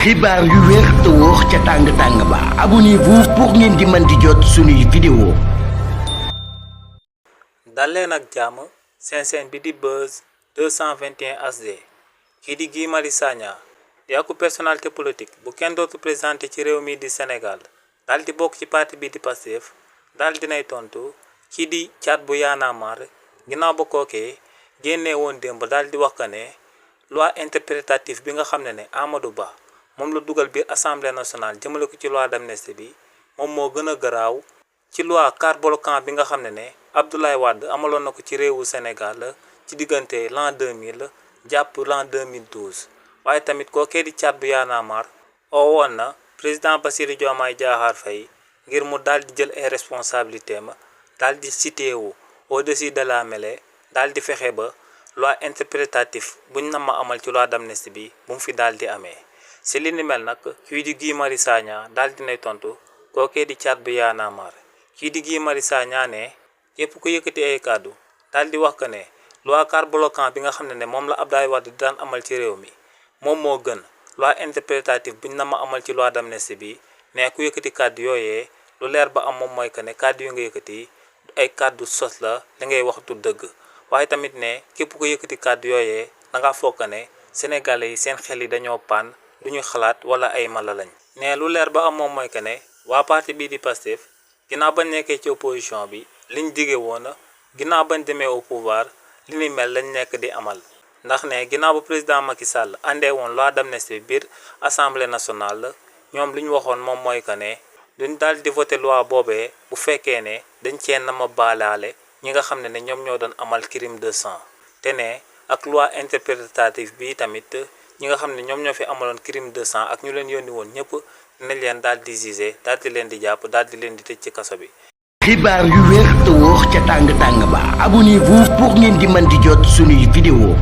xibaar yu wér te wóor ca tàng ba abonnez-vous pour ngeen di mën di jot suñuy vidéo. dal leen ak jàmm seen bi di Buzz 221 HD kii di Guy Marius Sagna di ak personnalité politique bu kenn dootu présenté ci réew mi di Sénégal daal di bokk ci parti bi di Pastef daal dinay tontu kii di Thiat bu Y'en a marre ginnaaw ba kookee génnee woon démb daal di wax que ne loi interprétative bi nga xam ne Amadou Ba moom la dugal biir assemblée nationale jëmale ko ci loi d'amnistie bi moom moo gën a garaaw ci loi carte bloquant bi nga xam ne Abdoulaye Wade amaloon na ko ci réewu Sénégal ci diggante l'an 2000 jàpp l'an 2012 waaye tamit kookee di Thiat bu Y'en a marre oo woon na président Bassirou Diomaye Diakhar Faye ngir mu daal di jël ay responsabilités ma daal di cité wu au-dessus de la mêlée daal di fexe ba loi interprétative buñ na ma amal ci loi d'amnistie bi bu mu fi daal di amee si li ni mel nag kii di Guy Marius Sagna daal dinay tontu kookee di Thiat bu Y'en a marre kii di Guy Marius Sagna ne képp ku yëkkati ay kàddu daal di wax que ne loi carte bloquant bi nga xam ne moom la Abdoulaye Wade di daan amal ci réew mi moom moo gën loi interprétative buñ na ma amal ci loi d'amnistie bi ne ku yëkkati kàddu yooyee lu leer ba am moom mooy que ne kàddu yu nga yëkkati ay kàddu sos la li ngay wax du dëgg waaye tamit ne képp ku yëkkati kàddu yooyee da nga foog ne sénégalais yi seen xel yi dañoo paan duñu xalaat wala ay mala lañ ne lu leer ba am moom mooy que ne waa parti bii di Pastef ginnaaw bañ nekkee ci opposition bi liñ dige woon ginnaaw bañ demee au pouvoir li ni mel lañ nekk di amal ndax ne ginnaaw ba président Macky Sall àndee woon loi d'amnistie biir assemblée nationale ñoom li ñu waxoon moom mooy que ne duñ daal di voté loi boobee bu fekkee ne dañ cee na ma baalaale ñi nga xam ne ñoom ñoo doon amal crime de sang te ne ak loi interprétative bi tamit ñi nga xam ne ñoom ñoo fi amaloon crime de sang ak ñu leen yónni woon ñëpp dinañ leen daal di jugé daal di leen di jàpp daal di leen di tëj ci kaso bi. xibaar yu wér te wóor ca tàng ba abonnez-vous pour ngeen di mën di jot suñuy vidéo.